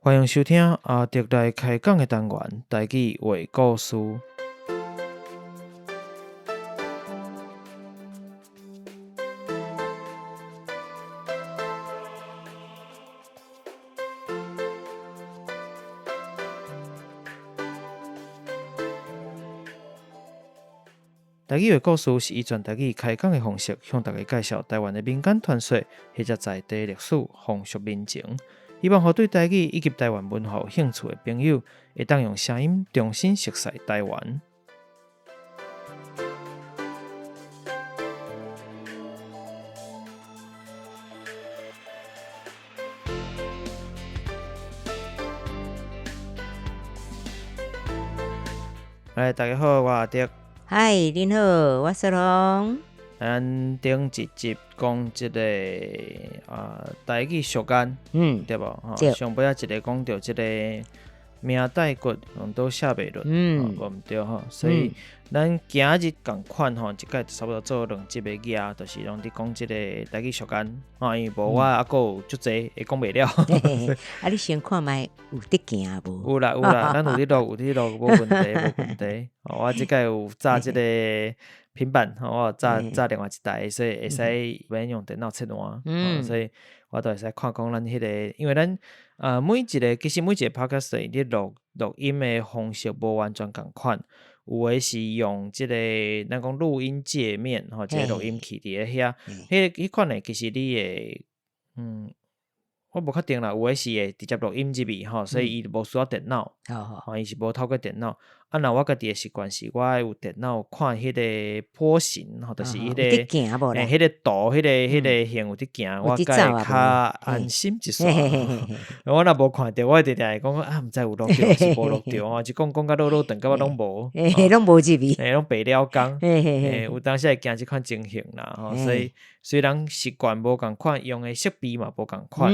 歡迎收聽阿德來開講的單元，台語話故事。台語話故事是以全台語開講的方式，向大家介紹台灣的民間傳說或者在地歷史、風俗民情。希望予對台語以及台灣文化有興趣的朋友，會當用聲音重新熟悉台灣。來，大家好，我阿德。嗨，恁好，我雪紅。咱頂一集講這个啊台語俗諳，對無？吼，上尾仔一个講著這个名帶骨，用刀寫袂落，無毋對吼。所以咱今日仝款吼，這擺差不多做兩集的額，就是攏佇講這个台語俗諳，吼，因為無我猶閣有足濟會講袂了。啊，你先看覓有佇行無？有啦有啦，咱有佇錄有佇錄，無問題無問題。我這擺有紮這個平板，吼，我有紮紮另外一台，所以會使免用電腦切換，所以我都會使看講咱彼个，因為咱每一个其實每一个 podcast 佇錄錄音的方式無完全仝款，有的是用這个咱講錄音介面，吼，一个錄音器佇咧遐，彼彼款的其實你會我無確定啦，有的是會直接錄音入去吼，所以伊就無需要電腦，吼，伊是無透過電腦。啊，若我家己的習慣是，我愛有電腦看彼个波形，吼，就是彼个，彼个圖，彼个彼个形有佇行，我才會較安心一絲。我若無看著，我會定定會講啊，毋知有錄著抑是無錄著吼，一講講甲落落長，到尾攏無，攏無入去，攏白了工。有當時會驚這款情形啦，吼，所以雖然習慣無仝款，用的設備嘛無仝款。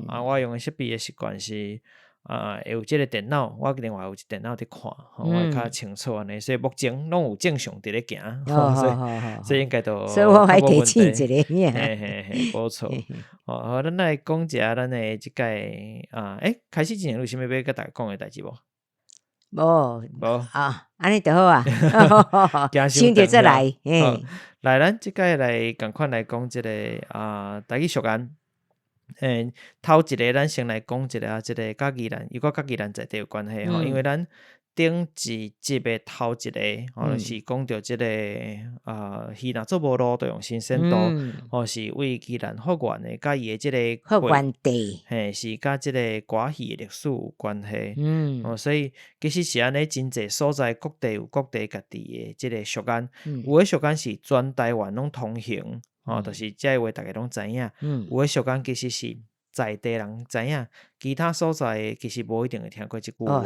啊，我用的設備的習慣是，啊，會有這个電腦，我另外有一電腦佇看，吼，我會較清楚按呢，所以目前攏有正常佇咧行，所以所以應該都所以我還提醒一下，嘿嘿嘿，無錯。好，咱來講一下咱的這擺啊，欸，開始之前有啥物欲共大家講的代誌無？無，無啊，按呢就好啊，想著再來。來，咱這擺來仝款來講這个啊，台語俗諳。欸，頭一个咱先來講一下這个佮宜蘭，又閣佮宜蘭在地有關係吼，因為咱頂一集的頭一个吼，是講著這个啊，魚若做無路，就用新鮮度，吼，是位宜蘭福源的，佮伊的這个福源地，嘿，是佮這个歌戲的歷史有關係。哦，所以其實是按呢，真濟所在各地有各地家己的這个俗諳，有的俗諳是全台灣攏通行。吼，就是這个話，逐家攏知影。有的俗諳其實是在地人知影，其他所在其實無一定會聽過這句話。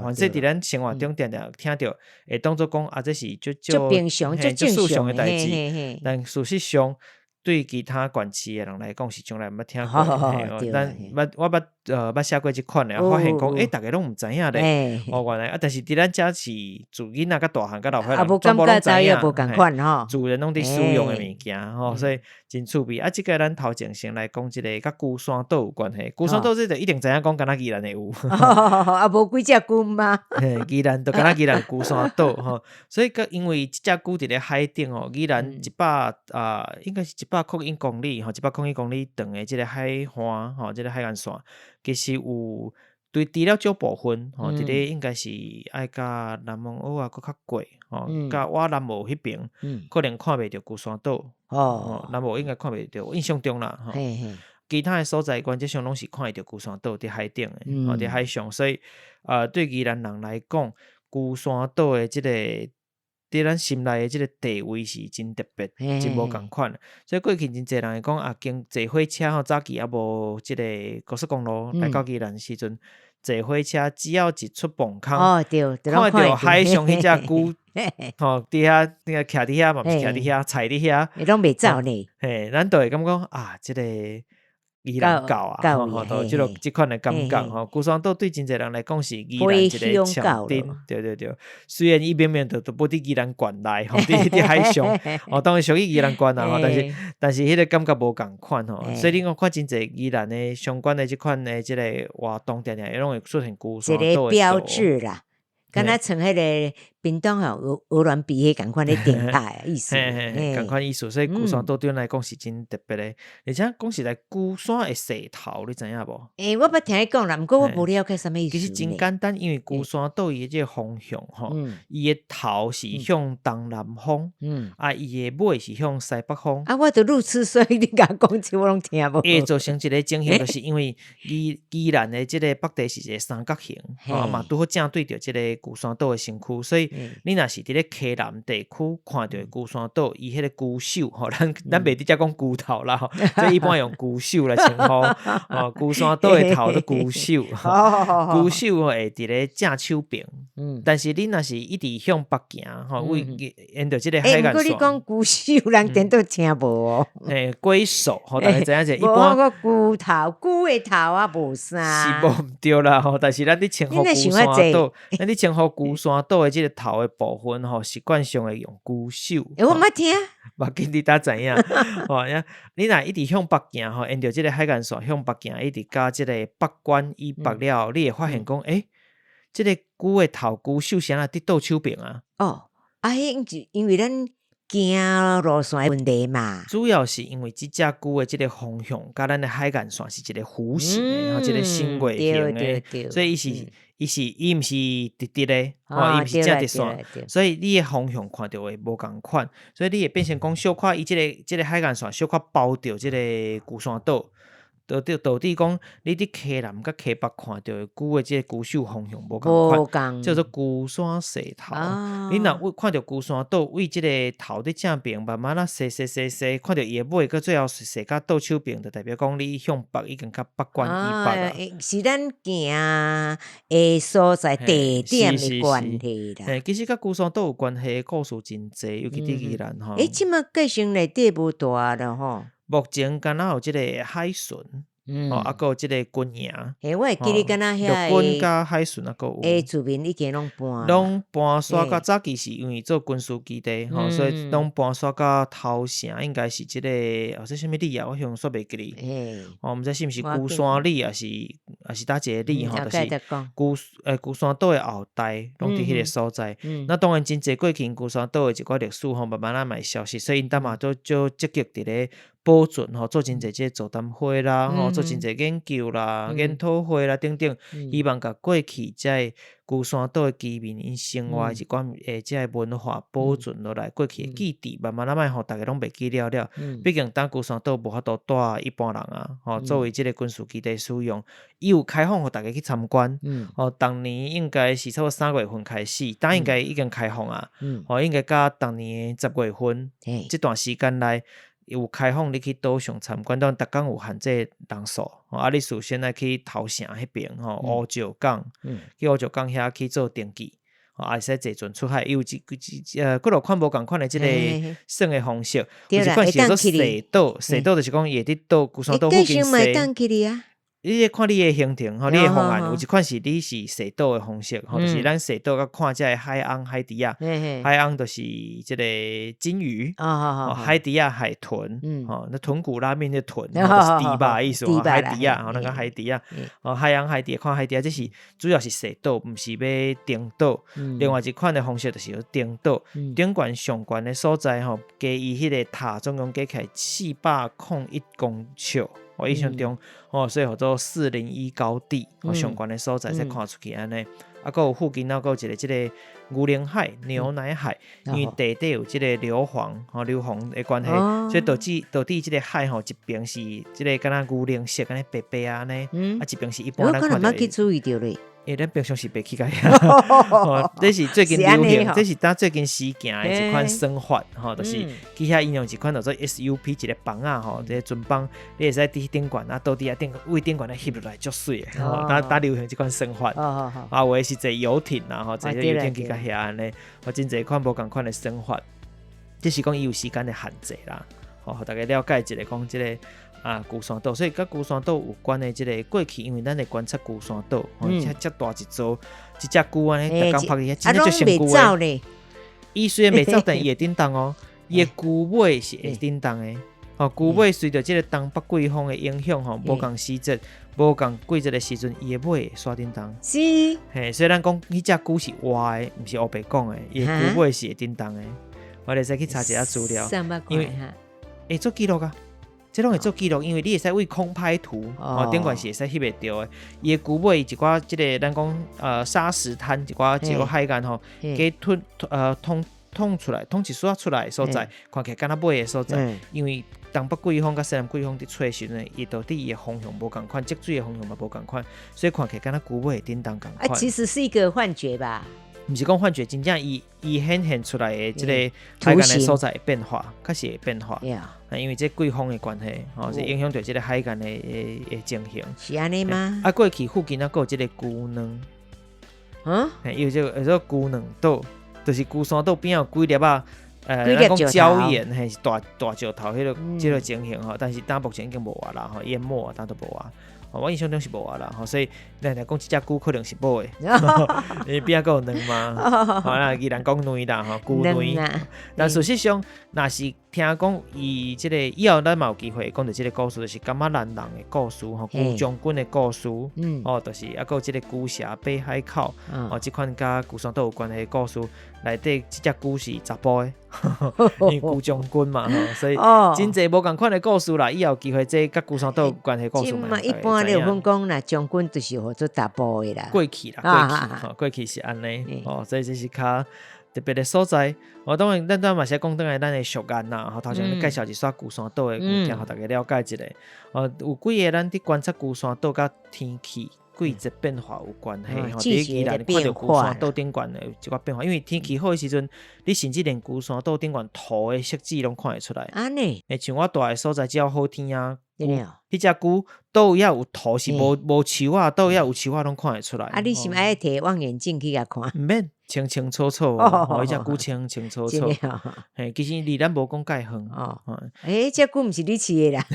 反正佇咱生活中定定聽著，會當做講啊，這是足足平常、足正常的代誌。但事實上，對其他縣市的人來講，是從來毋捌聽過。咱捌我捌捌寫過這款的，發現講，欸，逐家攏毋知影咧。哦，原來啊，但是佇咱遮是自囡仔到大漢到老歲人，全部攏知影。自然攏佇使用的物件吼，所以真趣味。啊，這個咱頭前先來講這个佮龜山島有關係。龜山島這就一定知影講，敢若宜蘭的有。啊，無幾隻龜嗎？嘿，宜蘭就敢若宜蘭龜山島吼，所以閣因為這隻龜佇咧海頂吼，宜蘭一百啊，應該是101公里吼，101公里長的這个海岸吼，這个海岸線。其實有對除了少部分吼，佇咧應該是愛佮南門澳啊，閣較過吼，佮倚南澳彼爿，可能看袂著龜山島。哦，南澳應該看袂著，印象中啦吼。其他的所在原則上攏是看會著龜山島佇海頂的，吼佇海上，所以對宜蘭人來講，龜山島的這個佇咱心內的這個地位是真特別，真無仝款。所以過去真濟人會講啊，經坐火車吼，早期猶無這个高速公路來到宜蘭時陣，坐火車只要一出磅空，看著海上彼隻龜，吼，佇遐那个徛佇遐嘛，毋是徛佇遐，踩佇遐，伊攏袂走呢。嘿，咱就會感覺講啊，這个。宜蘭到啊，吼，都這個這款的感覺吼。龜山島對真濟人來講是宜蘭一個象徵，對對對。雖然伊明明就都無佇宜蘭縣內，吼，佇海上，哦，當然屬於宜蘭縣啊，吼，但是彼個感覺無仝款吼。所以你講看真濟宜蘭的相關的這款的這個活動，定定攏會出現龜山島的標誌啦。敢若像彼個屏東吼，鵝鑾鼻彼仝款咧頂台意思，仝款意思，所以龜山島對阮來講是真特別的。而且講實在，龜山的勢頭你知影無？欸，我捌聽伊講啦，毋過我無了解啥物意思。其實真簡單，因為龜山島伊的這個方向吼，伊的頭是向東南方，啊，伊的尾是向西北方。啊，我都路痴，所以你共我講這我攏聽無。會造成一個情形，就是因為宜蘭的這個北地是一個三角形，吼嘛拄好正對著這個龜山島的身軀，所以你若是佇咧溪南地區看著龜山島，伊彼個龜首吼，咱袂直接講龜頭啦吼，這一般用龜首來稱呼，吼，龜山島的頭做龜首，龜首會佇咧正手爿，但是你若是一直向北行，吼，為沿著這個海岸線。毋過你講龜首，人顛倒聽無哦。欸，龜首吼，大家知影者，一般龜頭，龜的頭啊，無啥。是無毋對啦吼，但是咱佇稱呼龜山島，咱佇稱呼龜山島的這個頭的部分吼，習慣上會用龜首。欸，我毋捌聽。無要緊，你搭知影。吼，你若一直向北行吼，沿著這個海岸線向北行，一直到這個北關以北了後，你會發現講，欸，這個龜的頭龜首啥啊佇倒手爿啊？哦，啊，彼是因為咱行路線的問題嘛。主要是因為這隻龜的這個方向，佮咱的海岸線是一個弧形的，一個新月形的，所以伊毋是直直的，吼，伊毋是正直線，所以你的方向看著會無仝款，所以你會變成講小可伊這個海岸線小可包著這個龜山島。導致講，你佇溪南佮溪北看著的龜的這個龜首方向無仝款，叫做龜山勢頭。你若為看著龜山島位這個頭佇正爿，慢慢仔踅踅踅踅，看著伊的尾，閣最後踅到倒手爿，就代表講你向北已經較北關以北啊。是咱行的所在地點的關係啦。嘿，其實佮龜山島有關係的故事真濟，尤其佇宜蘭吼。欸，這馬繼承內底無大了吼。目前敢若有這個海巡，吼，啊，閣有這個軍營。嘿，我會記得敢若遐陸軍佮海巡啊，閣有。欸，住民已經攏搬。攏搬煞到早期是因為做軍事基地，吼，所以攏搬煞到頭城，應該是這個哦，這啥物里啊？我現煞袂記得。哦，毋知是毋是龜山里，抑是佗一個里吼，就是龜山島的後代，攏佇彼個所在。那當然真濟過去龜山島的一寡歷史吼，慢慢仔嘛會消失，所以𪜶當嘛都足積極佇咧保存吼，做真濟這個座談會啦，吼，做真濟研究啦、研討會啦等等，希望共過去這個龜山島的居民𪜶生活的一寡這個文化保存落來，過去的記憶，慢慢仔莫予逐家攏袂記了了。畢竟當龜山島無法度蹛一般人啊，吼，作為這個軍事基地使用，伊有開放予逐家去參觀。吼，逐年應該是差不多3月份開始，當應該已經開放啊。吼，應該到逐年10月份，這段時間內。有開放你去島上參觀，當然逐工有限制人數，啊，你事先愛去頭城彼爿吼，烏石港，去烏石港遐去做登記，啊，會使坐船出海。伊有一幾落款無仝款的這個耍的方式，有一款是叫做踅島，踅島就是講伊會佇島龜山島附近踅。你咧看你的行程吼，你的方案有一款是你是踅島的方式，吼，就是咱踅島佮看這个海翁、海豬仔，海翁就是這個鯨魚，海豬仔、海豚，吼，那豚骨拉麵的豚，就是豬肉的意思，海豬仔，吼，那個海豬仔，哦，海翁、海豬仔，看海豬仔，這是主要是踅島，毋是欲登島。另外一款的方式就是登島，頂懸上懸的所在吼，加伊彼個塔總共加起來401公尺。我印象中，吼，所以號做401高地，上懸的所在才看出去按呢。啊，閣有附近啊，閣有一個這個牛奶海、牛奶海，因為地底有這個硫磺，吼硫磺的關係，所以導致這個海吼一邊是這個敢若牛奶色，按呢白白按呢，啊一邊是一般咱看著。去注意著咧。欸，咱平常時袂去共遐，這是最近流行，這是當最近時行的一款耍法，吼，就是去遐𪜶用一款叫做 SUP 一個枋仔吼，這個船枋，你會使佇頂懸啊，倒佇遐頂位頂懸咧翕落來足媠的，吼，當流行這款耍法。啊，有的是坐遊艇啦，吼，坐遊艇去共遐按呢，有真濟款無仝款的耍法，只是講伊有時間的限制啦，吼，予大家了解一下，講這個。啊，龜山島，所以佮龜山島有關的這个過去，因為咱會觀察龜山島，吼，遮遮大一座，一隻龜按呢，逐工拍去，真正足成龜的。伊雖然袂走，但伊會振動哦，伊的龜尾是會振動的。吼，龜尾隨著這个東北季風的影響吼，無仝時節，無仝季節的時陣，伊的尾會煞振動。是。嘿，所以咱講彼隻龜是活的，毋是烏白講的，伊的龜尾是會振動的。我會使去查一下資料，因為會做記錄啊。這攏會做記錄，因為你會使對空拍圖，哦，頂懸是會使翕會著的。伊的龜尾一寡這个咱講砂石灘一寡一个海岸吼，給吞通通出來，通一撮出來的所在，看起來敢若尾的所在。因為東北季風佮西南季風佇吹的時陣，伊到底伊的方向無仝款，積水的方向嘛無仝款，所以看起來敢若龜尾會振動仝款。啊，其實是一個幻覺吧？毋是講幻覺，真正伊伊顯現出來的這个海岸的所在會變化，確實會變化。啊，因為這季風的關係，吼，是影響著這个海岸的情形。是按呢嗎？啊，過去附近啊，閣有這个龜卵。啊？嘿，有這个叫做龜卵島，就是龜山島邊有幾粒仔，咱講礁岩，嘿，是大大石頭彼个這个情形吼，但是當目前已經無啊啦，吼，淹沒啊，當都無啊。我印象中是無啊啦，吼，所以咱來講這隻龜可能是母的，因為邊仔閣有卵嘛，好啦，宜蘭講卵啦，吼，龜卵。但事實上，若是聽講伊這个以後咱嘛有機會講著這个故事，就是感覺蘭人的故事，吼，龜將軍的故事，哦，就是啊，閣有這个龜蛇爬海口，哦，這款佮龜山島有關係的故事，內底這隻龜是查埔的，因為龜將軍嘛，吼，所以真濟無仝款的故事啦，以後有機會這佮龜山島有關係的故事嘛，一般你有講講啦，將軍就是號做查埔的啦。過去啦，過去，吼，過去是按呢，哦，所以這是較特別的所在。我當然，咱拄嘛是講轉來咱的俗諺啦，吼，頭前介紹一撮龜山島的物件，予大家了解一下。哦，有幾个咱佇觀察龜山島佮天氣季節變化有關係，吼，佇宜蘭看著龜山島頂懸的一寡變化，因為天氣好的時陣，你甚至連龜山島頂懸塗的色子攏看會出來。按呢？欸，像我蹛的所在，只要好天啊，彼隻龜佗位有塗是無無樹仔，佗位有樹仔攏看會出來。啊，你是毋愛提望遠鏡去共看？毋免，清清楚楚，哦，彼隻龜清清楚楚。嘿，其實離咱無講蓋遠。哦，欸，這龜毋是你飼的啦。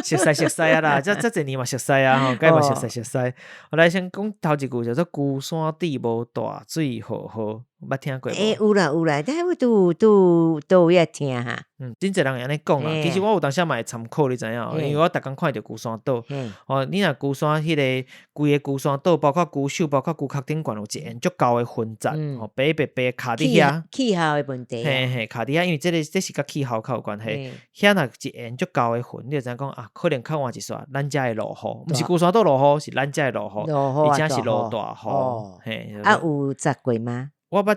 熟似熟似啊啦，這這濟年嘛熟似啊吼，該嘛熟似熟似。我來先講頭一句叫做龜山鎮無大水河河，捌聽過無？欸，有啦有啦，但我都都都有聽哈。嗯，真濟人會按呢講啦。其實我有當時嘛會參考，你知影？因為我逐工看著龜山島。哦，你若龜山彼个規个龜山島，包括龜首，包括龜殼頂懸有一片足厚的雲層，吼，白白白卡佇遐。氣候的問題。嘿嘿，卡佇遐，因為這个這是佮氣候較有關係。遐若一片足厚的雲，你就知影講啊，可能較晚一逝，咱遮會落雨，毋是龜山島落雨，是咱遮會落雨，而且是落大雨。嘿，啊，有砸過嗎？我捌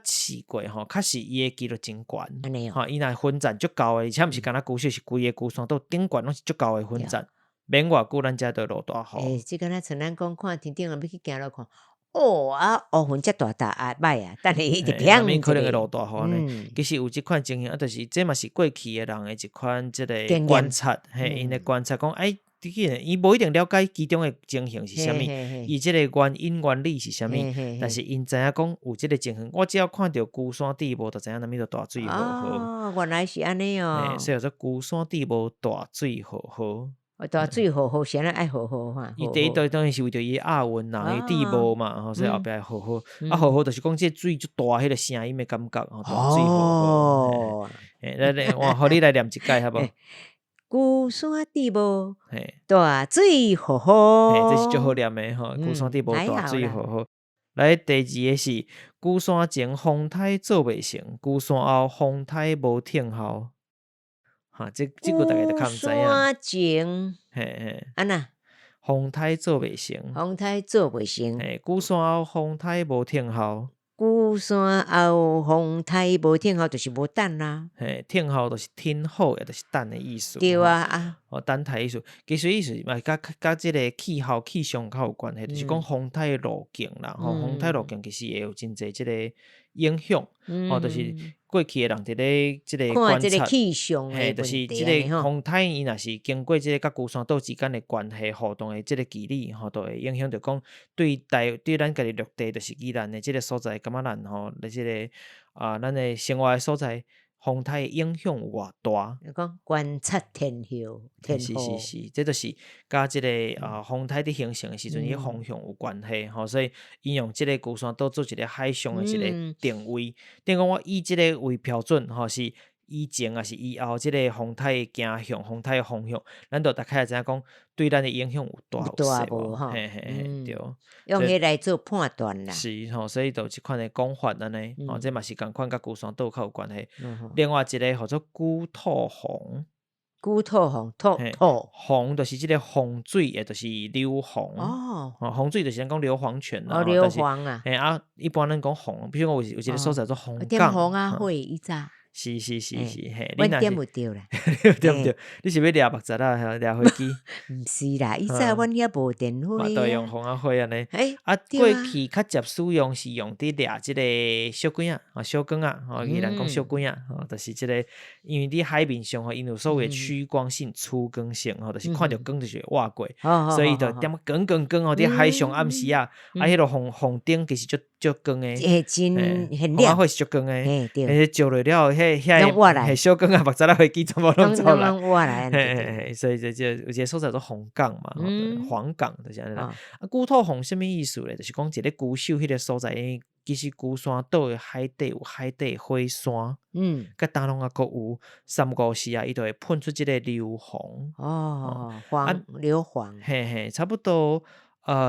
試過吼，確實伊的幾率真懸。吼，伊若雲層足厚的，而且毋是干焦龜首，是規个龜山島頂懸攏是足厚的雲層，免偌久咱遮就落大雨。欸，這敢若像咱講看天頂啊，欲去行路看，哦啊，烏雲遮大搭啊，歹啊，等下伊就砰，可能會落大雨按呢。其實有這款情形，啊，就是這嘛是過去的人的一款這个觀察，嘿，𪜶的觀察講，哎，伊無一定了解其中的情形是啥物，伊這个原因原理是啥物，但是𪜶知影講有這个情形，我只要看著龜山鎮無，就知影啥物就大水河河。哦，原來是按呢哦。所以叫做龜山鎮無大水河河。大水河河是按怎愛河河哈？伊第一當然是為著伊押韻啦，伊鎮無嘛，吼，所以後壁河河，啊河河就是講這水足大彼个聲音的感覺，吼，大水河河。嘿，來來，我予你來念一擺好無？龜山鎮無大水河河，嘿，這是足好念的吼。龜山鎮無大水河河。來，第二个是龜山前風颱做袂成，龜山後風颱無聽候。哈，這這句大家就較毋知影。龜山前，嘿嘿，按怎？風颱做袂成，風颱做袂成。嘿，龜山後風颱無聽候。龜山後風颱無聽候，就是無等啦。嘿，聽候就是聽候，也就是等的意思。對啊啊。哦，等待意思，其實意思嘛，佮佮這个氣候氣象較有關係，就是講風颱的路徑啦。吼，風颱路徑其實會有真濟這个影響。吼，就是過去的人佇咧這個觀察，氣象，嘿，就是這個風颱，伊若是經過這个佮龜山島之間的關係互動的這个機理，吼，就會影響著講對台對咱家己陸地，就是宜蘭的這个所在，感覺咱吼，咧這个啊，咱的生活的所在，風颱的影響有偌大。講觀察天候，天是候，是是，這就是佮這个風颱佇形成的時陣，伊方向有關係吼，所以𪜶用這个龜山島做一个海上的一个定位，等於講我以這个為標準吼，是以前抑是以後，這个風颱的行向、風颱的方向，咱就大概會知影講對咱的影響有大有有細大無吼？嘿嘿嘿，對。用彼來做判斷啦。是吼，所以就有這款的講法按呢，吼，這嘛是仝款佮龜山島較有關係。另外一个號做龜兔黃。龜兔黃，兔兔黃就是這个洪水，也就是硫磺。哦，洪水就是咱講硫磺泉啦。哦，硫磺啊。嘿啊，一般咱講黃，比如講有一个所在做黃港。黃仔火以早。是是是是，嘿，阮點有著啦，對毋對？你是欲掠目賊仔，掠飛機？毋是啦，以前阮遐無電火嘛，都用風仔火按呢。啊，過去較捷使用是用佇掠這个小鬼仔，啊，小光仔，吼，宜蘭講小鬼仔，吼，就是這个，因為佇海面上吼，𪜶有所謂趨光性、趨光性，吼，就是看著光就是會活過，所以伊就點仔光光光吼，佇海上暗時啊，啊，彼个紅紅燈其實足足光的，欸，真風仔火是足光的，欸，照落了後，彼遐个小光仔、目賊仔飛機全部攏走來，嘿嘿嘿，所以這這有一个所在做黃港嘛，黃港就是按呢啦。啊，龜兔黃啥物意思咧？就是講一个龜首彼个所在，因為其實龜山島的海底有海底火山，佮當攏猶閣有三五時啊，伊就會噴出這个硫磺。哦，黃硫磺。嘿嘿，差不多。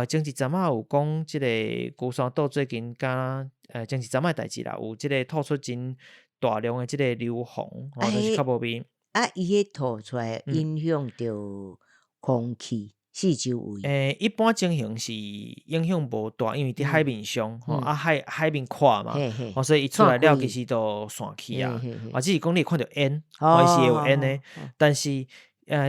前一陣仔有講這个龜山島最近敢前一陣仔的代誌啦，有這个吐出真大量的這个硫磺，吼，就是較無味。啊，伊彼吐出來影響著空氣四周圍。一般情形是影響無大，因為佇海面上，吼，啊海面闊嘛，吼，所以伊出來了其實就散去啊。啊，只是講你會看著煙，吼，伊是會有煙的，但是。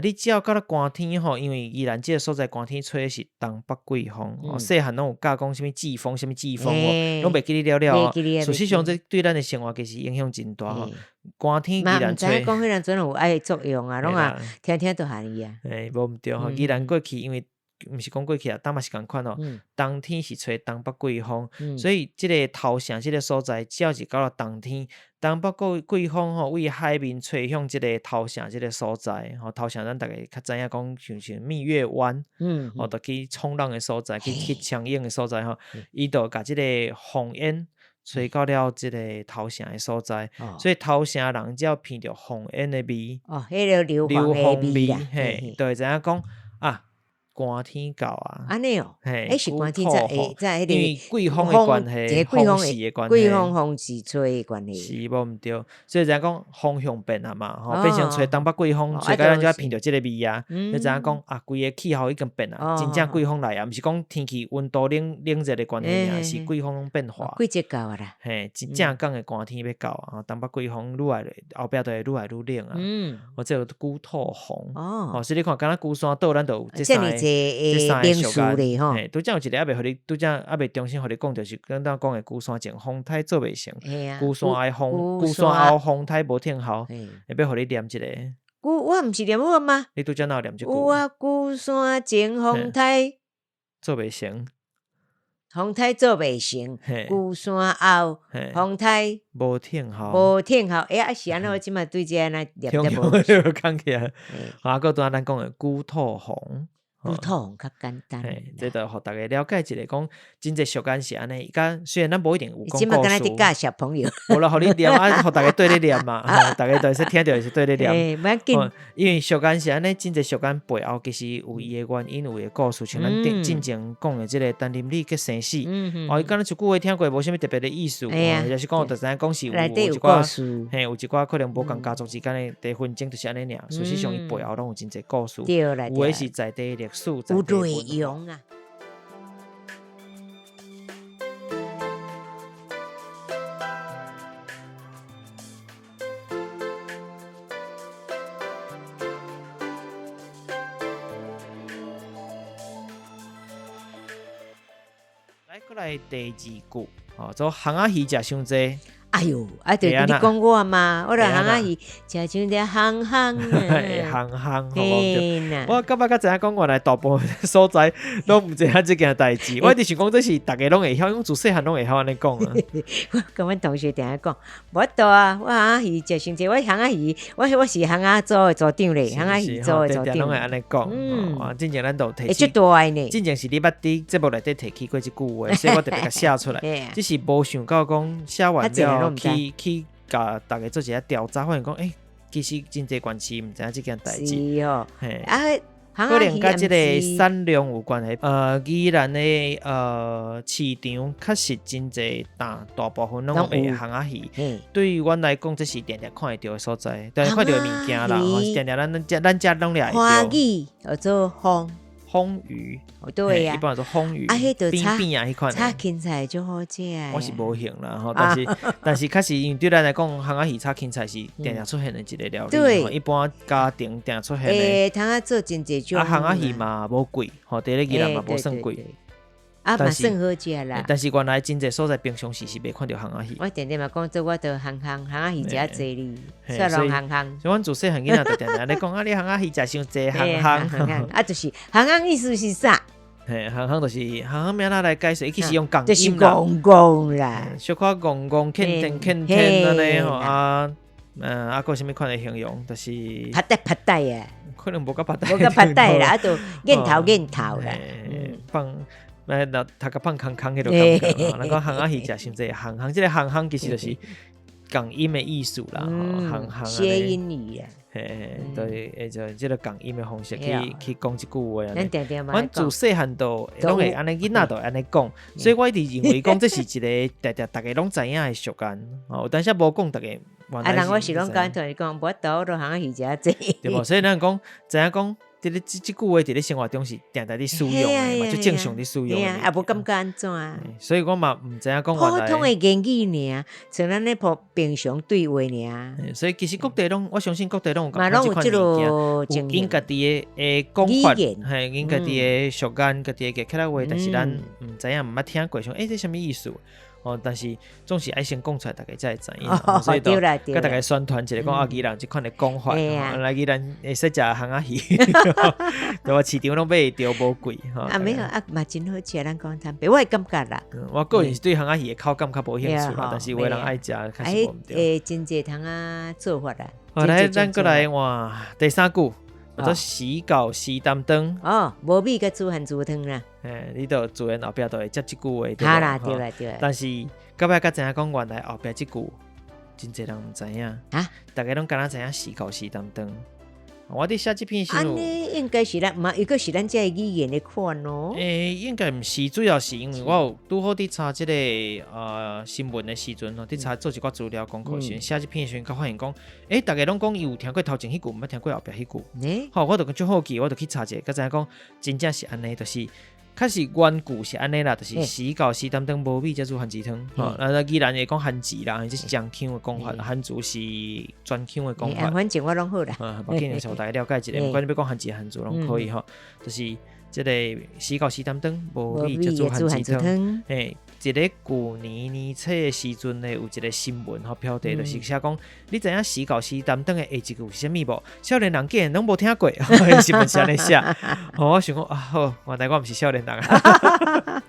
你只要到了寒天吼，因為宜蘭這个所在寒天吹的是東北季風，哦，細漢攏有教講啥物季風，啥物季風哦，攏袂記得了了哦。事實上，這對咱的生活其實影響真大吼。寒天宜蘭吹，嘛毋知影講彼陣有愛作用啊，攏啊聽聽就含伊啊。欸，無毋對吼，宜蘭過去因為毋是講過去啊，當嘛是仝款哦。冬天是吹東北季風，所以這个頭城這个所在，只要是到了冬天，東北季風吼，為海面吹向這个頭城這个所在，吼，頭城咱逐家較知影講，像像蜜月灣，吼，就去衝浪的所在，去潛泳的所在吼，伊就共這个風煙吹到了這个頭城的所在，所以頭城人只要聞著風煙的味，哦，彼个硫磺的味，嘿，就會知影講啊。寒天到啊！按呢哦，欸是寒天才會才彼个，因為季風的關係，風勢的關係，季風風勢吹的關係，是無毋對，所以知影講風向變啊嘛，吼，變成吹東北季風，吹到咱就愛聞著這个味啊，就知影講啊，規个氣候已經變啊，真正季風來啊，毋是講天氣溫度冷冷熱的關係爾，是季風變化。季節到啊啦，嘿，真正講的寒天欲到啊，東北季風愈來後壁就會愈來愈冷啊。哦，這個龜兔黃，哦，所以你看，敢若龜山島，咱就有這三个。這三个俗語，嘿，拄才有一个猶未予你，拄才猶未重新予你講，就是咱拄講的龜山前風颱做袂成，龜山後風，龜山後風颱無天候，會欲予你念一个。龜，我毋是念好嗎？你拄才哪有念這句？有啊，龜山前風颱做袂成，風颱做袂成，龜山後風颱無天候，無天候。欸，啊是按怎？我這擺對這按怎念得無？講起來，啊，閣拄仔咱講的龜兔黃。龜兔黃較簡單，嘿，這就予逐家了解一下，講真濟俗諺是按呢。佮雖然咱無一定有講故事，這擺敢若佇教小朋友，無啦，予你念啊，予逐家對咧念嘛，逐家都會使聽著會使對咧念。無要緊，因為俗諺是按呢，真濟俗諺背後其實有伊的原因，有伊的故事。像咱頂進前講的這個陳林禮結生死，哦，伊敢若一句話聽過無啥物特別的意思，抑是講就知影講是有一寡，嘿，有一寡可能無仝家族之間的紛爭，就是按呢爾。事實上，伊背後攏有真濟故事，有的是在地歷史，有內容啊。來，過來第二句，哦，做烘仔魚食傷濟。哎喲，啊，就你講我嘛，我著烘仔魚食傷濟烘烘啊，烘烘，我感覺才知影講，原來大部分所在攏毋知影這件代誌。我一直想講這是逐家攏會曉，因為自細漢攏會曉按呢講啊。我佮阮同學定定講，無法度啊，我烘仔魚食傷濟，我烘仔魚，我是烘仔組的組長咧，烘仔魚組的組長。攏會按呢講。嗯，進前咱都提起，進前是你捌佇節目內底提起過這句話，所以我特別共寫出來。只是無想到講寫完了去去共逐家做一下調查，發現講，欸，其實真濟縣市毋知影這件代誌。是哦，嘿，啊，可能佮這个產量有關係。宜蘭的市場確實真濟，大大部分攏會烘仔魚。對於阮來講，這是定定看會著的所在，定定看著的物件啦。吼，定定咱遮攏掠會著。花魚叫做風。風魚，對啊，一般來說風魚，啊，彼就扁扁啊，彼款。炒芹菜就好食。我是無興啦，吼，但是確實因為對咱來講，烘仔魚炒芹菜是定定出現的一个料理。對，一般家庭定出現的。欸，通仔做真濟種。啊，烘仔魚嘛無貴，吼，佇咧宜蘭嘛無算貴。啊，嘛算好食啦。但是原來真濟所在平常時是袂看著烘仔魚。我定定嘛講做，我著烘烘烘仔魚食濟哩，煞攏烘烘。所以阮自細漢囡仔就定定咧講，啊，你烘仔魚食傷濟，烘烘。啊，就是烘烘意思是啥？嘿，烘烘就是烘烘，欲按怎來解釋？伊其實用仝音啦，就是戇戇啦，小可戇戇欠天欠天按呢吼啊，啊，閣啥物款的形容？就是拍帶拍帶啊，可能無甲拍帶，無甲拍帶啦，啊，就癮頭癮頭啦，放。來，若頭殼放空空彼落感覺，咱講烘仔魚食傷濟，烘烘這个烘烘其實就是仝音的意思啦，烘烘諧音語啊，嘿，對，會就這个仝音的方式去去講這句話。咱定定嘛，阮自細漢就攏會按呢，囡仔就會按呢講，所以我一直認為講這是一个定定逐家攏知影的俗諳。哦，有當時無講，逐家啊，人我是攏講同伊講，無法度，我烘仔魚食濟。對無？所以咱講知影講。佇咧這這句話佇咧生活中是定定佇使用的嘛，足正常佇使用的。也無感覺按怎。所以我嘛毋知影講普通的言語爾，像咱咧普平常對話爾。所以其實各地攏，我相信各地攏有仝款這款物件，有𪜶家己的講法，嘿，𪜶家己的俗諳，家己的客家話，但是咱毋知影，毋捌聽過，想欸，這啥物意思？哦，但是總是愛先講出來，逐家才會知影。所以就佮逐家宣傳一下，講啊，宜蘭這款的講法，來宜蘭會使食烘仔魚，對吧？市場攏買會著，無貴。啊，沒有啊，嘛真好食，咱講坦白，我會感覺啦。我個人是對烘仔魚的口感較無興趣啦，但是有的人愛食，確實無毋對。欸，真濟通仔做法啦。好，來，咱閣來換第三句。叫做死狗時擔當。哦，無米佮煮番薯湯啦。嘿，你就自然後壁就會接這句話，對無？啦，對啦，對啦。但是到尾才知影講，原來後壁這句真濟人毋知影。啊？逐家攏敢若知影死狗時擔當。我佇寫這篇時。按呢應該是咱，嘛，抑閣是咱這个語言的款哦。欸，應該毋是，主要是因為我有拄好佇查這个新聞的時陣吼，佇查做一寡資料功課時，寫這篇的時陣，才發現講，欸，逐家攏講伊有聽過頭前彼句，毋捌聽過後壁彼句。吼，我就足好奇，我就去查一下，才知影講真正是按呢，就是確實原句是按呢啦，就是死狗時擔當無米才煮番薯湯。吼，啊，宜蘭會講番薯啦，這是漳腔的講法，番薯是泉腔的講法。反正我攏好啦。啊，無緊，就是大家了解一下，不管你欲講番薯番薯攏可以吼。就是這个死狗時擔當無米才煮番薯湯。嘿，一个舊年年初的時陣呢，有一个新聞吼標題，就是寫講，你知影死狗時擔當的下一句是啥物無？少年人竟然攏無聽過，新聞是按呢寫。吼，我想講啊，好，原來我毋是少年人啊。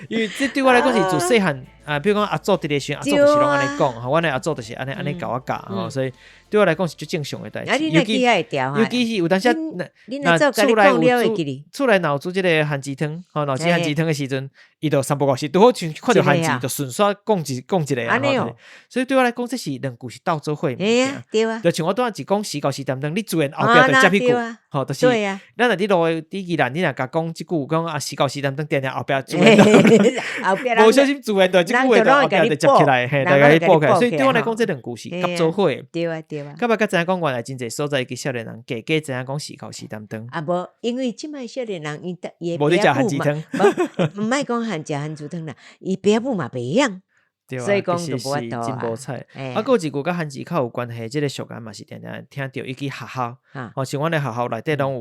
因為這對我來講是自細漢啊，比如講阿祖佇咧時陣，阿祖就是攏按呢講，吼，阮的阿祖就是按呢按呢共我教吼，所以對我來講是足正常的代誌。尤其是有當時，若厝內有煮，厝內若有煮這个番薯湯，吼，若煮番薯湯的時陣，伊就三不五時拄好像看著番薯，就順煞講一講一个啊。所以對我來講，這是兩句是鬥做伙的物件。對啊。就像我拄仔一講死狗時擔當，你自然後壁就接彼句，吼，就是咱若佇路佇宜蘭，你若共講這句，講啊死狗時擔當，定定後壁自然後壁無小心自然就這句話就後壁就接起來，嘿，大家去補起來。所以對我來講，這兩句是合做伙的。對啊，對啊。到尾才知影講，原來真濟所在其實少年人加加知影講死狗時擔當。啊無，因為這擺少年人伊伊無咧食番薯湯，毋莫講含食番薯湯啦，伊爸母嘛袂曉。對啊，所以講其實是真無彩。啊，閣有一句佮番薯較有關係，這个俗諳嘛是定定聽著，尤其學校，吼，像阮的學校內底攏有，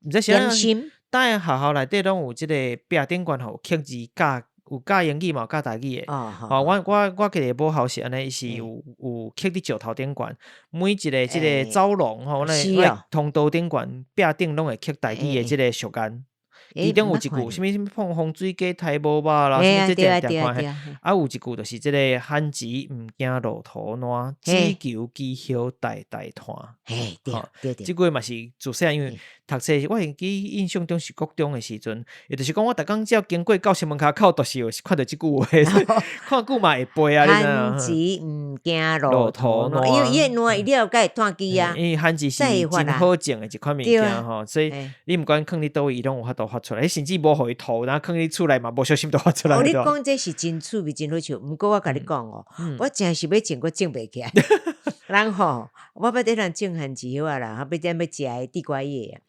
毋知啥，點心。當然學校內底攏有這个壁頂懸吼，刻字教。有教英語嘛，有教台語的。哦，吼，我記得母校是按呢，伊是有刻佇石頭頂懸，每一個這個走廊吼，阮通道頂懸壁頂攏會刻台語的這個俗諺。其中有一句，啥物啥物碰風水雞刣無肉啦，啥物這這這款嘿。啊，有一句就是這個番薯毋驚路途爛，只求枝葉代代傳。嘿，對對對。這句嘛是自細漢因為讀冊，我會記印象中是國中的時陣，也就是講我逐工只要經過教室門跤口，就是有看著這句話，看久嘛會背啊。番薯毋驚路途爛，因為伊會爛，伊了後才會斷枝啊。因為番薯是真好種的一款物件吼，所以你毋管囥佇佗位，伊攏有法度發出來。甚至無予伊塗，然後囥佇厝內嘛，無小心就發出來。哦，你講這是真趣味，真好笑。毋過我共你講哦，我真是欲種，我種袂起來。人吼，我捌佇人種番薯葉仔啦，欲踮欲食的地瓜葉啊。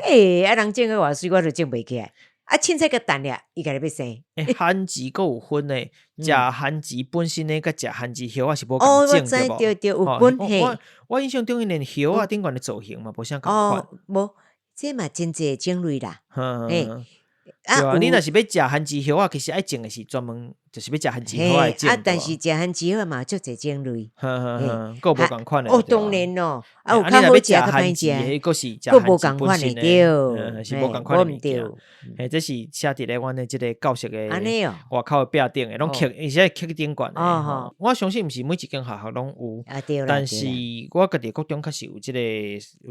欸，啊人種個偌媠，我都種袂起來。啊，凊彩共澹掠，伊家己欲生。欸，番薯閣有分咧，食番薯本身的，佮食番薯葉仔是無仝種對無？對對，有分嘿。我印象中，𪜶連葉仔頂懸的造型嘛，無啥仝款。哦，無，這嘛真濟種類啦。嘿，對啊，你若是欲食番薯葉仔，其實愛種的是專門就是欲食番薯葉仔的種。啊，但是食番薯葉嘛足濟種類。呵呵呵，閣無仝款的。哦，當然咯，啊有較好食，較歹食。閣是食閣無仝款的對，是無仝款的物件。嘿，這是寫佇咧阮的這個教室的外口的壁頂的，攏刻，而且刻頂懸的。我相信毋是每一間學校攏有，但是我家己國中確實有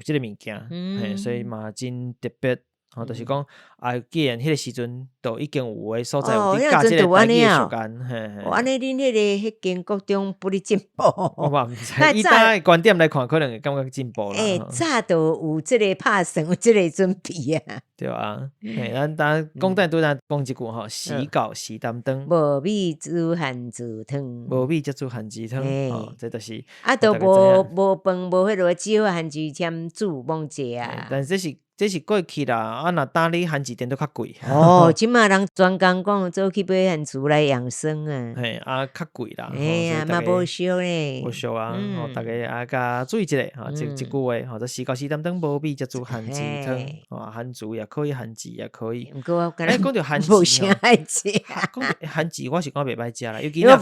這個物件，嘿，所以嘛真特別。吼，就是講啊，既然彼個時陣都已經有的所在有佇教這個台語的習慣，嘿嘿。哦，按呢恁彼個彼間國中不哩進步？我嘛毋知，以今的觀點來看，可能會感覺進步啦。欸，早就有這個拍算，有這個準備啊。對啊，嘿，咱當講等拄才講一句吼，時到時擔當。無米煮番薯湯。無米則煮番薯湯，吼，這就是。啊，都無飯無彼落，只好番薯簽煮罔濟啊。但是這是過去啦，啊，若今日番薯店都較貴。哦，這馬人專工講做去買番薯來養生啊。嘿，啊，較貴啦。嘿啊，嘛無俗咧。無俗啊，吼，大家啊，共注意一下，吼，這句話，吼，這時到時擔當無米則煮番薯湯，吼，番薯也可以，番薯也可以。毋過我欸，講著番薯，無啥愛食。講著番薯，我是感覺袂歹食啦，尤其若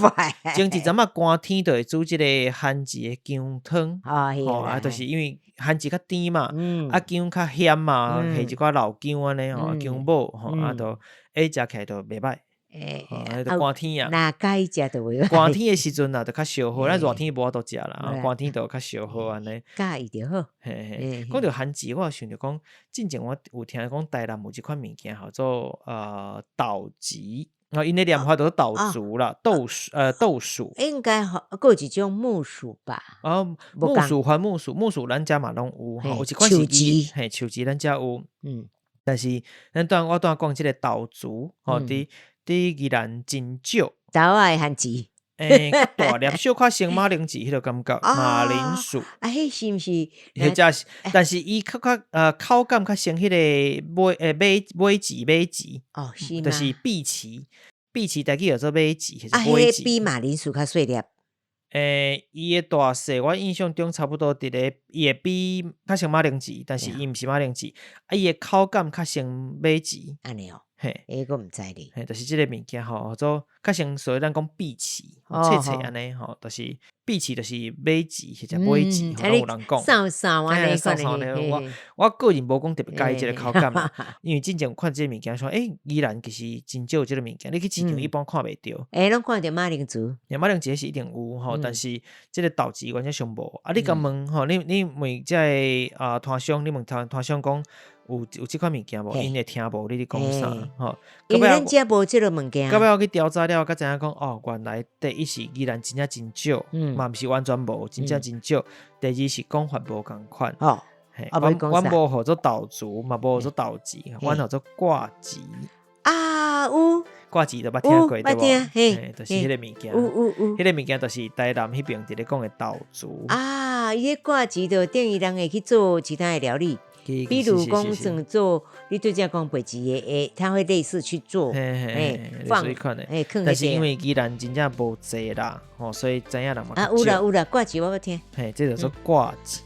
前一陣仔寒天就會煮這個番薯的薑湯。吼，啊，就是因為番薯較甜嘛，啊，薑較鹹嘛，下一寡老薑按呢吼，薑母吼，啊，就欸食起來就袂歹。欸，啊，就寒天啊，若喜歡食就袂歹。寒天的時陣啊，就較燒好，咱熱天無法度食啦，寒天就較燒好按呢。喜歡就好。嘿嘿，講著番薯，我有想著講，進前我有聽講台南有這款物件，叫做豆芷，啊，𪜶的念法就是豆薯啦，豆薯。應該吼，閣有一種木薯吧？哦，木薯番木薯，木薯咱遮嘛攏有，吼，有一款是嘿，樹芷咱遮有。但是咱拄我拄仔講這個豆薯，吼，佇宜蘭真少。豆仔的番薯。欸，較大粒，小可像馬鈴薯彼個感覺，馬鈴薯。啊，彼是毋是？或者是，但是伊較較口感較像彼個尾尾芷尾芷。哦，是嗎？就是荸薺，荸薺台語叫做尾芷，啊，彼個比馬鈴薯較細粒。欸，伊的大細我印象中差不多佇咧，伊會比較像馬鈴薯，但是伊毋是馬鈴薯，啊，伊的口感較像尾芷。按呢哦。嘿，欸，我毋知咧。嘿，就是這個物件吼，叫做較像所謂咱講荸薺，脆脆按呢吼，就是荸薺就是尾芷或者尾芷，吼，攏有人講。瘦瘦按呢，瘦瘦呢，我個人無講特別佮意這個口感啦，因為進前有看這個物件，說欸，宜蘭其實真少有這個物件，你去市場一般看袂著。欸，攏看著馬鈴薯。欸，馬鈴薯是一定有吼，但是這個豆芷完全上無。啊，你共問吼，你問這個啊攤商，你問攤攤商講。有這款物件無？𪜶會聽無？你咧講啥？吼，因為咱遮無這個物件。到尾我去調查了，才知影講哦，原來第一是宜蘭真正真少，嘛毋是完全無，真正真少。第二是講法無仝款。哦，阮阮無號做豆薯，嘛無號做豆芷，阮號做掛芷。啊，有掛芷都捌聽過對無？嘿，就是彼個物件。有有有，彼個物件就是台南彼邊佇咧講的豆薯。啊，伊彼掛芷就等於人會去做其他的料理。比如講算做，你對這講白芷的，會，他會類似去做，嘿，放，嘿，但是因為宜蘭真正無濟啦，吼，所以知影人嘛啊，有啦有啦，掛芷我捌聽。嘿，這叫做掛芷，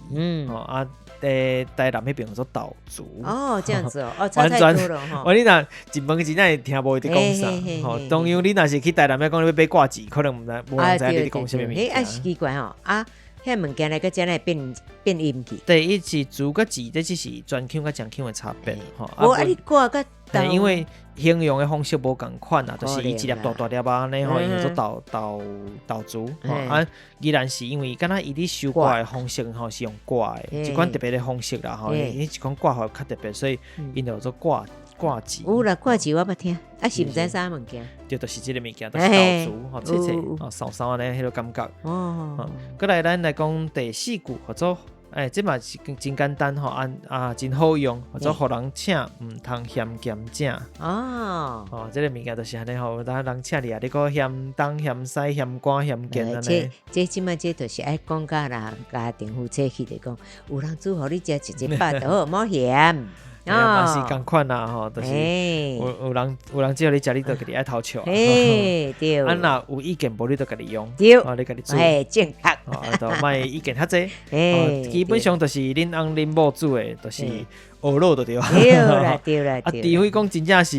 吼啊，佇台南彼爿叫做豆苴。哦，這樣子哦，哦，差太多了吼。我你若一問真正會聽無伊佇講啥，吼。當然你若是去台南欲講你欲買掛子，可能毋知無人知你佇講啥物物件。啊，是奇怪吼，啊，遐物件來閣遮來變變音去。第一是苴佮字，這只是專腔佮江腔的差別吼。無啊，你掛佮因為形容的方式無仝款啊，就是伊一粒大大粒仔按呢吼，伊叫做豆豆豆苴吼。啊，宜蘭是因為敢若伊佇收割的方式吼是用割的，一款特別的方式啦吼，伊一款割法較特別，所以𪜶就叫做掛掛子。有啦，掛子我捌聽，啊是毋知啥物件。對，就是這个物件，就是豆苴吼，脆脆吼，酥酥按呢彼个感覺。哦。閣來咱來講第四句，叫做。欸，這嘛是真簡單吼，啊啊真好用，或者予人請毋通嫌鹹正。哦，哦，這个物件就是按呢吼，當人請你啊，你閣嫌東嫌西嫌寒嫌鹹按呢。這這這擺這就是愛講甲啦，家庭夫妻去就講，有人煮予你食一一飽就好，莫嫌。嘛是仝款啦吼，就是有有人有人煮予你食，你就家己愛偷笑。嘿，對。啊，若有意見無，你就家己用。對。哦，你家己煮。嘿，正確。哦，就莫意見較濟。基本上就是恁翁恁某煮的，就是學落就對。對啦，對啦。啊，除非講真正是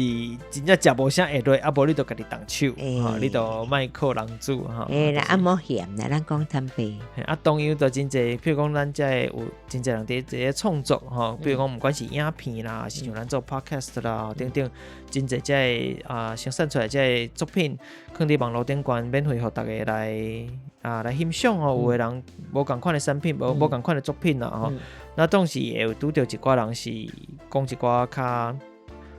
真正食無啥會落，啊無你就家己動手，吼，你就莫靠人煮吼。嘿啦，啊莫嫌啦，咱講坦白。啊，當然就真濟，譬如講咱遮有真濟人佇佇咧創作吼，比如講毋管是影片啦，還是像咱做 podcast 啦，等等，真濟遮个啊生產出來遮个作品，囥佇網路頂懸，免費予逐家來啊來欣賞吼。有的人無仝款的產品，無無仝款的作品啦吼。那總是會有拄著一寡人是講一寡較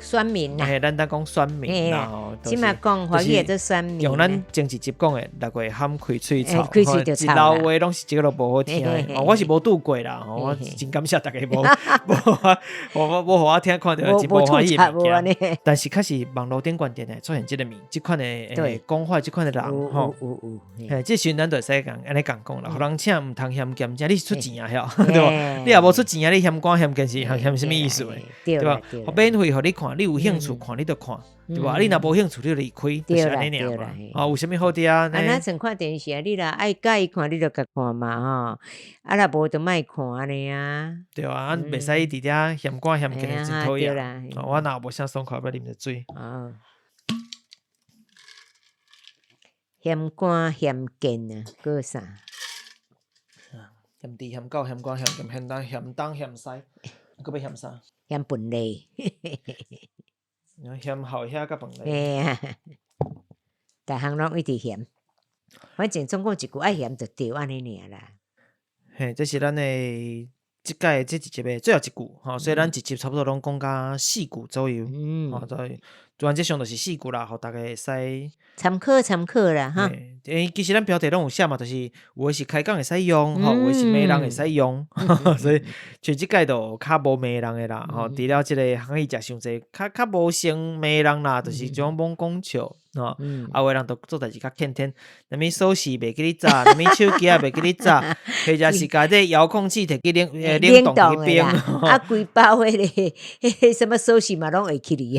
酸民啦，嘿，咱當講酸民啦吼，這馬講華語做酸民。用咱前一集講的，六月喊開喙臭，開喙就臭。一流話攏是這個都無好聽的。我是無拄過啦，我真感謝大家無無無無予我聽看著真無歡喜的物件。但是確實網路頂懸定會出現這个物，這款的講話，這款的人吼。嘿，這時陣咱就會使共按呢共講啦，予人請毋通嫌鹹正，你是出錢啊，曉對無？你若無出錢啊，你嫌寒嫌鹹是嫌啥物意思？對吧？免費予你看，你有興趣看你就看，對吧？你若無興趣，你就離開，就是按呢爾嘛。啊，有啥物好佇啊？啊，咱算看電視啊，你若愛佮意看，你就共看嘛吼。啊，若無就莫看按呢啊。對啊，咱袂使佇遮嫌寒嫌鹹，真討厭。我若無啥爽快，欲啉一水。哦。嫌寒嫌鹹啊，閣有啥？嫌甜嫌厚嫌寒嫌鹹嫌東嫌東嫌西，閣欲嫌啥？嫌飯膩。嫌鱟蝦佮飯膩。嘿啊，逐項攏一直嫌，反正總共一句愛嫌就對按呢爾啦。嘿，這是咱的這屆這一集的最後一句吼，所以咱一集差不多攏講甲四句左右，吼，所以原則上就是四句啦，予逐家會使參考參考啦，哈。欸，其實咱標題攏有寫嘛，就是有的是開講會使用，吼，有的是罵人會使用，所以像這屆就較無罵人的啦，吼，除了這个烘魚食傷濟，較較無先罵人啦，就是這種罔講笑，吼，啊，有的人就做代誌較欠天，啥物鎖匙袂記咧紮，啥物手機仔袂記咧紮，或者是共這遙控器提去冷冷凍去冰，啊，規包彼个彼个什麼鎖匙嘛攏會記哩。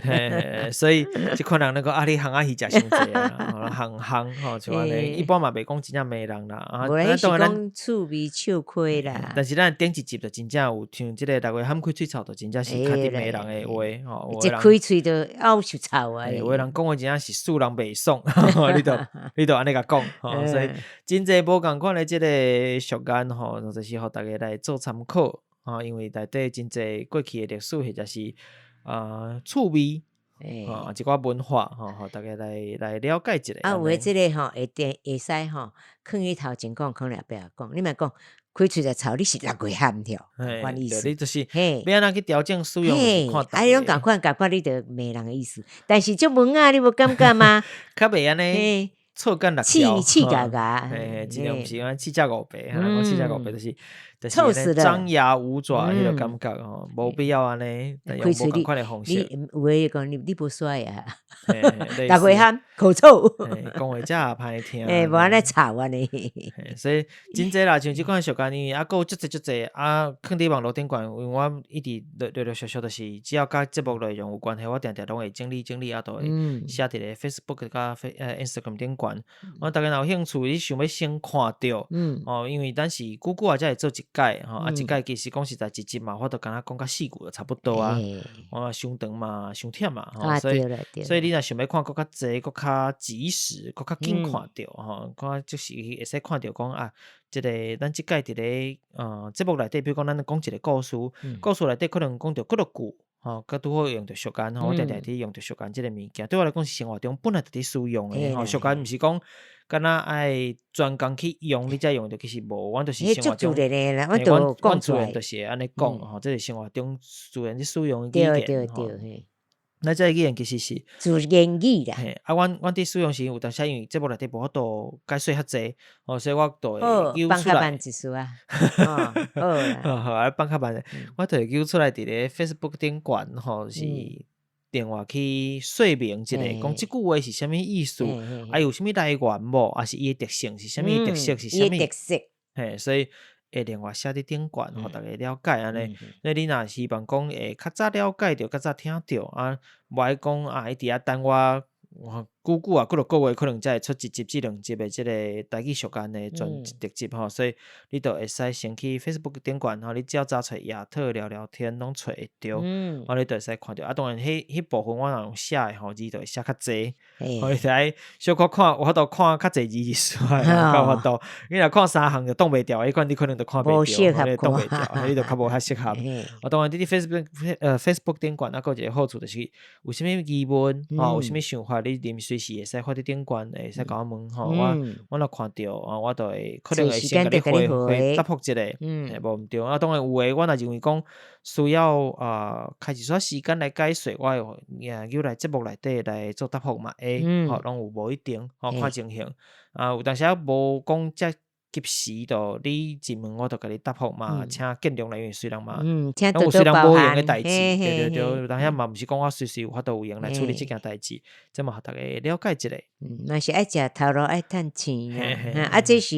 所以這款人咧講啊，你烘仔魚食傷濟啊，烘烘吼，像按呢，一般嘛袂講真正罵人啦，啊，無啦，是講趣味笑虧啦。但是咱頂一集就真正有像這个六月喊開喙臭，就真正是較佇罵人的話吼。一開喙就漚就臭啊！有的人講話真正是使人袂爽，你就你就按呢共講吼。所以真濟無仝款的這个俗諺吼，就是予逐家來做參考吼，因為內底真濟過去的歷史或者是啊趣味。啊，一寡文化吼，予逐家來來了解一下。啊，有的這个吼會定會使吼，囥佇頭前講，囥佇後壁講。你莫講開喙就臭，你是六月喊著，仝款意思。你就是欲按怎去調整使用，啊，你攏仝款仝款，你就罵人的意思。但是足文雅，你無感覺嗎？較袂按呢錯感六條，刺刺咬咬，嘿，盡量毋是按七隻五白，講七隻五白就是就是張牙舞爪彼个感覺吼，無必要按呢，用無仝款的方式。你有的講你你無刷牙，六月喊口臭，講話才會歹聽。欸，無按呢吵按呢。所以真濟啦，像這款俗諺，因為猶閣有足濟足濟啊，囥佇網路頂懸，因為我一直陸陸陸續續，就是只要佮節目內容有關係，我定定攏會整理整理，啊，都會寫佇咧 Facebook 佮 Instagram 頂懸。我逐家若有興趣，你想欲先看著，哦，因為咱是久久仔才會做一擺吼，啊一擺其實講實在一集嘛，我都敢若講甲四句就差不多啊，我傷長嘛，傷忝嘛，吼，所以所以你若想欲看閣較濟、閣較及時、閣較緊看著吼，看就是會使看著講啊，這个咱這擺佇咧節目內底，比如講咱講一個故事，故事內底可能講著幾落句。吼，閣拄好用著俗諳吼，我定定佇用著俗諳這个物件，對我來講是生活中本來就佇使用的吼。俗諳毋是講敢若愛專工去用，你才用著，其實無，阮就是生活中，阮自然就是會按呢講吼，這是生活中自然佇使用的語言吼。那這个語言其實是自然語啦。嘿，啊，阮佇使用時有當時因為節目內底無法度解說較濟，吼，所以我就會揪出來。放較慢一絲啊。好好，啊，放較慢，我就會揪出來佇咧 Facebook 頂懸吼，是電話去說明一下，講這句話是啥物意思，啊有啥物來源無，抑是伊的特性是啥物特色是啥物？特色。嘿，所以會另外寫佇頂懸，予逐家了解按呢。所以你若希望講會較早了解著，較早聽著啊，無愛講啊，一直遐等我，久久啊，幾落個月可能才會出一集至兩集的這個台語俗諳的專特輯吼，所以你就會使先去 Facebook 頂懸吼，你只要查揣亞特聊聊天，攏揣會著，吼，你就會使看著。啊，當然，彼部分我若用寫的吼，字就會寫較濟，吼，你就愛小可看，有法度看較濟字出來，才有法度。你若看三行就擋袂牢，彼款你可能就看袂著，你擋袂牢，你就較無遐適合。啊，當然，你佇 Facebook 頂懸，啊，閣有一個好處就是有啥物疑問，吼，有啥物想法，你臨隨時會使發佇頂懸，會使共我問吼，我若看著啊，我就會可能會先共你回答覆一下，無毋對。啊，當然有的，我若認為講需要啊，開一撮時間來解說，我會揪來節目內底來做答覆嘛會，吼，攏有無一定，吼，看情形。啊，有當時仔無講遮及時，就你一問我就共你答覆嘛，請見諒啦，因為雖然嘛，攏有雖然無閒的代誌，對對對，有當時嘛毋是講我隨時有法度有閒來處理這件代誌，這嘛予逐家了解一下。嗯，嘛是愛食頭路愛趁錢啊，啊，這是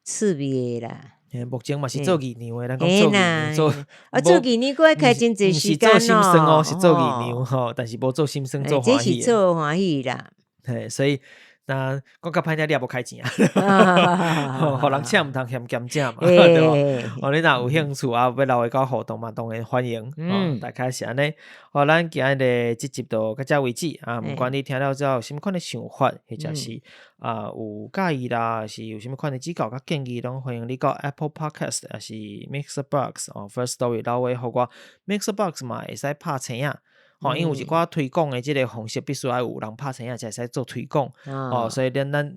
趣味的啦。目前嘛是做議娘的，咱講做議娘做，啊做議娘閣愛開真濟時間毋是做心酸哦，是做議娘吼，但是無做心酸，做歡喜。這是做歡喜啦。嘿，所以。那講較歹聽，你也無開錢啊，予人請毋通嫌兼食嘛，對無？哦，你若有興趣啊，欲留話佮我互動嘛，當然歡迎。哦，大概是按呢。好，咱今日的這集就到這為止啊。毋管你聽了之後有啥物款的想法，或者是啊有佮意啦，是有啥物款的指教佮建議，攏歡迎你到 Apple Podcast，抑是 Mixerbox 哦，Firstory 留話予我。Mixerbox 嘛會使拍聲啊。吼，因為有一寡推廣的這個方式，必須愛有人拍聲仔才會使做推廣。哦，所以咱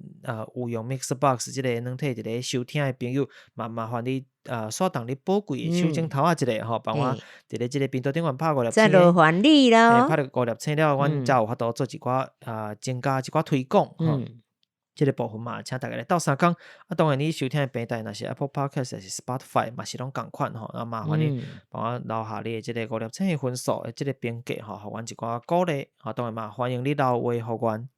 有用 Mixerbox 這個軟體佇咧收聽的朋友，嘛麻煩你煞動你寶貴的手指頭仔一下吼，幫我佇咧這個頻道頂懸拍五粒星。再勞煩你咯。拍著五粒星了，阮才有法度做一寡增加一寡推廣吼。這個部分嘛，請大家來鬥相共。啊，當然你收聽的平台若是 Apple Podcast 抑是 Spotify，嘛是攏仝款吼。啊，麻煩你幫我留下你的這個五粒星的分數，這個評價吼，予阮一寡鼓勵。啊，當然嘛，歡迎你留話予阮。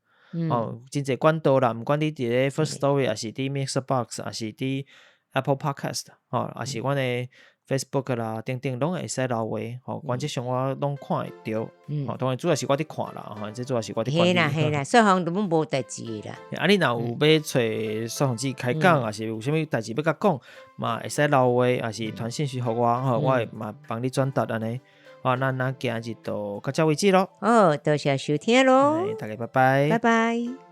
哦，真濟管道啦，毋管你佇咧 Firstory，抑是佇 Mixerbox，抑是佇 Apple Podcast，吼，抑是阮的 Facebook 啦，等等，攏會使留話，吼，原則上我攏看會著，吼，當然主要是我佇看啦，吼，這主要是我佇管理。嘿啦嘿啦，雪紅都攏無代誌啦。啊，你若有欲揣雪紅姊開講，抑是有啥物代誌欲共講，嘛會使留話，抑是傳訊息予我，吼，我會嘛幫你轉達按呢。好，那咱今日就到這為止囉。好，多謝收聽囉。大家拜拜。拜拜。